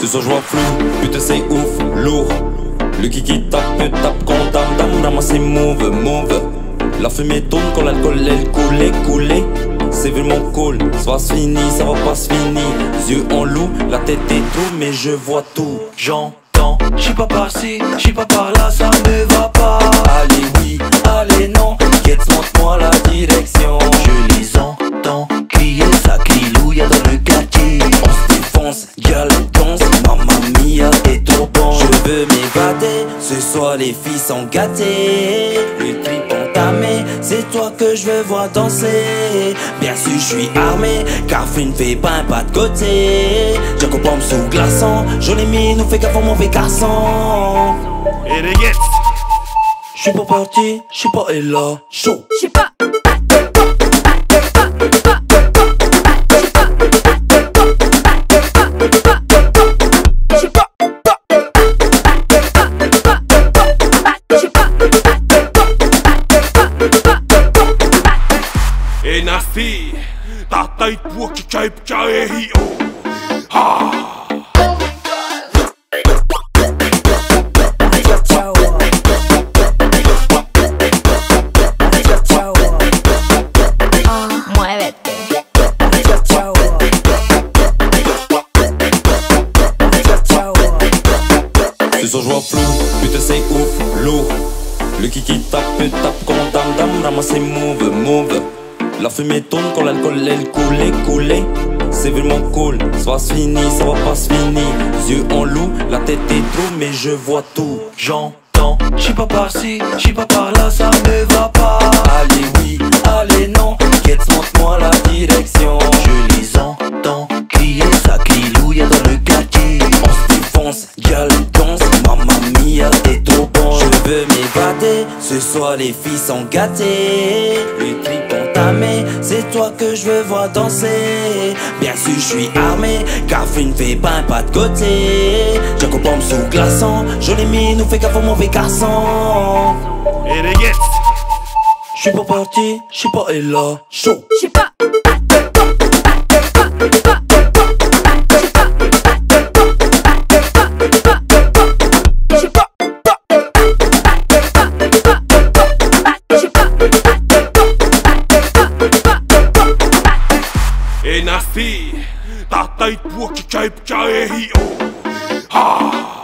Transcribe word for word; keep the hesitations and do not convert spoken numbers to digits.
Ce soir je vois flou, putain c'est ouf, lourd. Le kiki tape, tape quand dame, dame ramasse ses moves, move. La fumée tourne quand l'alcool elle coule, coule. C'est vraiment cool, ça va se finir, ça va pas se finir. Yeux en loup, la tête est trop, mais je vois tout. J'entends, je suis pas par-ci, je suis pas par-là, ça ne va pas. Allez oui, allez non, guette, montre-moi la direction. Je les entends crier, ça crie louia dans le quartier. On se défonce, gueule, danse, mamma mia, t'es trop bon. Je veux m'évader, ce soir les filles sont gâtées. Le trip entamé, c'est toi que je veux voir danser. Bien sûr, je suis armé, car fine fait pas un pas de côté. Jacob Pomme sous glaçant, jolie mine, nous fait gaffe au mauvais garçon. Et les guettes. Je suis pas parti, je suis pas là, chaud. Je sais pas. E nasi, tātai pua ki kai pika e hiʻo. Ha! Muévete. Ce soir je vois flou, putain c'est ouf, lourd. Le kiki tape, tape quand dame, dame ramasse ses moves, move. La fumée tourne quand l'alcool elle coule, coule. C'est vraiment cool, ça va se finir, ça va pas se finir. Yeux en loup, la tête est trop, mais je vois tout. J'entends, je suis pas par-ci, je suis pas par-là, ça ne va pas. Allez oui, allez non, guette, montre-moi la direction. Je les entends crier, ça crie louia dans le quartier. On se défonce, gueule, danse, mamma mia, t'es trop bon. Je veux m'évader, ce soir les filles sont gâtées. Le trip entamé, c'est toi que je veux voir danser. Bien sûr, je suis armé, car fine fait pas un pas de côté. Jacob Pomme sous glaçant, jolie mine, nous fait gaffe au mauvais garçon. Et les guettes. Je suis pas parti, je suis pas là, chaud. Je sais pas. E nasi, tātai pua ki kai pika e hiʻo. Ha!